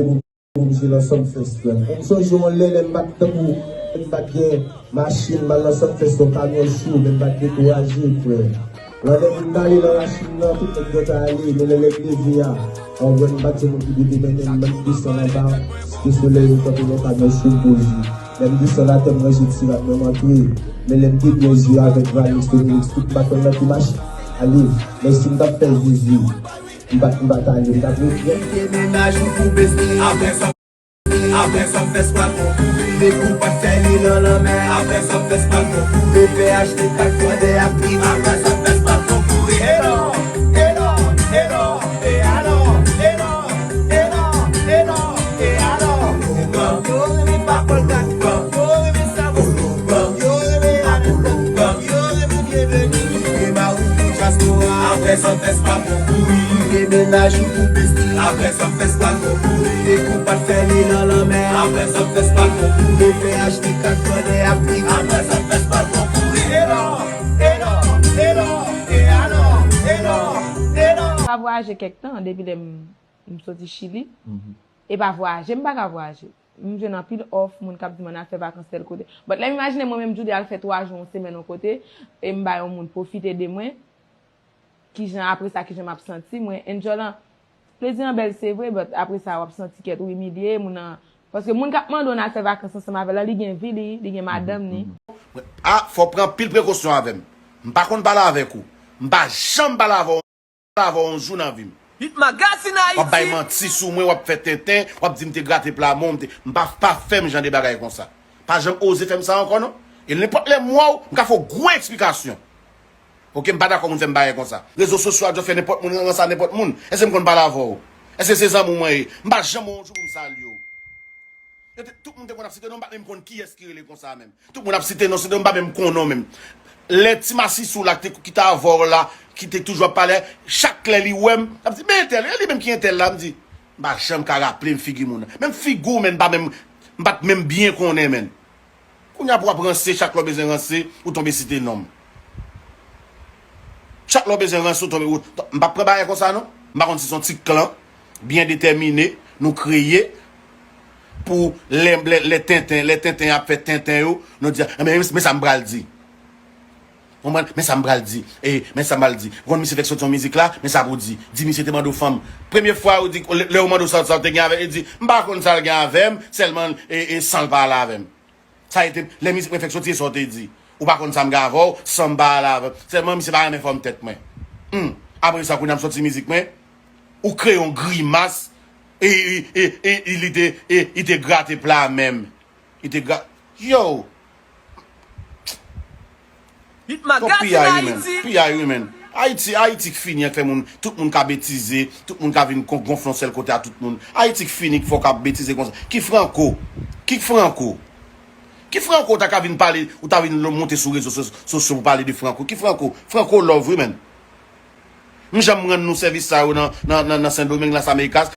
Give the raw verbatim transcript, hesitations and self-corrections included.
pou m jwe nan Sumfest, frè. M sonje yon lè, lè m pa t tankou, lè m pa t gen machin, m al nan Sumfest, yon kamyon chou, men m pa t dekouraje, frè. Lè m t ale nan machin nan, tout nèg yo t ale, men lè, lè m leve a, w wè m pa t se moun ki dwe te mennen m, m desann anba, Site Solèy, m kanpe nan kamyon chou, m poze. Lè m desann atè, m ranje ti rad mwen, m antre. Men lè m te byen jwe avèk Vanix, Dominix, tout baton nan ki mache. Ale, men si m t ap fè Jezi, m pa, m pa t ale, m t ap regrèt. Demenaj ou pou besti. Apre sa, apre sa, fès pa konkouri. Depi w pa t fè li nan lanmè. Apre sa, fès pa konkouri. Fè achte kat kòdè ak pri. Apre sa, fès pa konkouri. E non, e non, e non, e alò, e non, e non, e non, e alò. Yo renmen pa kòl kat, yo renmen sa bon. Yo renmen anèt, yo renmen byenveni. Demenaj ou pou besti. Apre sa, fès pa konkouri. Depi w pa t fè li nan lanmè. Apre sa, fès pa konkouri. Fè achte kat kòdè ak pri. Apre sa, fès pa konkouri. E non, e non, e non, e alò, e non, e non. Pa vwayaje kèk tan depi lè m, m soti Chili. E pa vwayaje, m pa ka vwayaje. M jwenn anpil òf, moun k ap di m ann al fè vakans tèl kote. But lè m imajine mwen menm Djoudy al fè twa jou, yon semèn yon kote, e m bay yon moun pwofite de mwen, kijan apre sa, kijan m ap santi mwen? Angel an, plezi an bèl, se vre, but apre sa, w ap santi kèt ou imilye, moun nan, paske moun k ap mande w n al fè vakans ansanm avè l la, li gen vi li, li gen madanm li. A, fò w pran anpil prekosyon avè m. M pa konn pale avèk ou. M pa janm pale avè w. Avè w yon jou nan vi m. W ap bay manti sou mwen, w ap fè tenten, w ap di m te grate pla men w, m te, m pa, pa fè m jan de bagay konsa. Pa janm oze fè m sa ankò non. E nenpòt lè m wè w, m ka fè w gwo eksplikasyon. Oke, m pa dakò moun fè m bagay konsa. Rezo sosyo a dwe fè nenpòt moun ranse a nenpòt moun. Èske m konn pale avè w? Èske se zanmi w mwen ye? M pa janm wè w yon jou pou m salye w. Yo te, tout moun te konn ap site non, m pa menm konn kiyès ki rele konsa menm. Tout moun ap site non, site non, m pa menm konnen w menm. Lè ti masisi w la ki te, ki te avè w la, ki te toujou ap pale, chak lè li wè m, l ap di, men entèl, e li menm ki entèl la, m di, m pa janm ka raple m figi moun nan. Menm figi w menm, m pa menm, m pa t menm byen konnen menm. Kounye a pou w ap ranse, chak lè w bezwen ranse, ou tonbe site non m. Chak lè w bezwen ranse, ou tonbe, ou, m p ap pran bagay konsa non. M pa konn si se yon ti klan, byen detèmine, nou kreye, pou lè, lè, lè tenten, lè tenten ap fè tenten yo, nou di, men, men sa m pral di. Konprann? Men sa m pral di. E, men sa m pral di. Ou konn misye fèk soti yon mizik la, men sa pou di. Di misye te mande w fanm. Premye fwa ou di, lè, lè ou mande w sa, sa w te gen avè l, li di, m pa konn sa l gen avè m, sèlman, e, e, san l pale avè m. Sa rete, lè mizik mwen fèk soti, e sa w te di. Ou pa konn sa m gen avè w, san m pale avè w. Sèlman misye pa renmen fòm tèt mwen. Humm. Apre sa, kounye a m soti mizik mwen, ou kreye yon grimas, e, e, e, e, e li te, e, li te grate pla men m. Li te gra-, yo! Fòk P I ri, men. P I ri, men. Ayiti, Ayiti k fini ak fè moun, tout moun ka betize, tout moun ka vin kon-, gonfle yon sèl kote a tout moun. Ayiti k fini k fè w ka betize konsa. Ki Franco? Ki Franco? Ki Franco w ta ka vin pale, ou ta vin lo-, monte sou rezo so-, sosyo pou pale de Franco? Ki Franco? Franco love, wi, men. M janm rann nou sèvis sa yo nan, nan, nan, nan Sendomeng, Las Americas.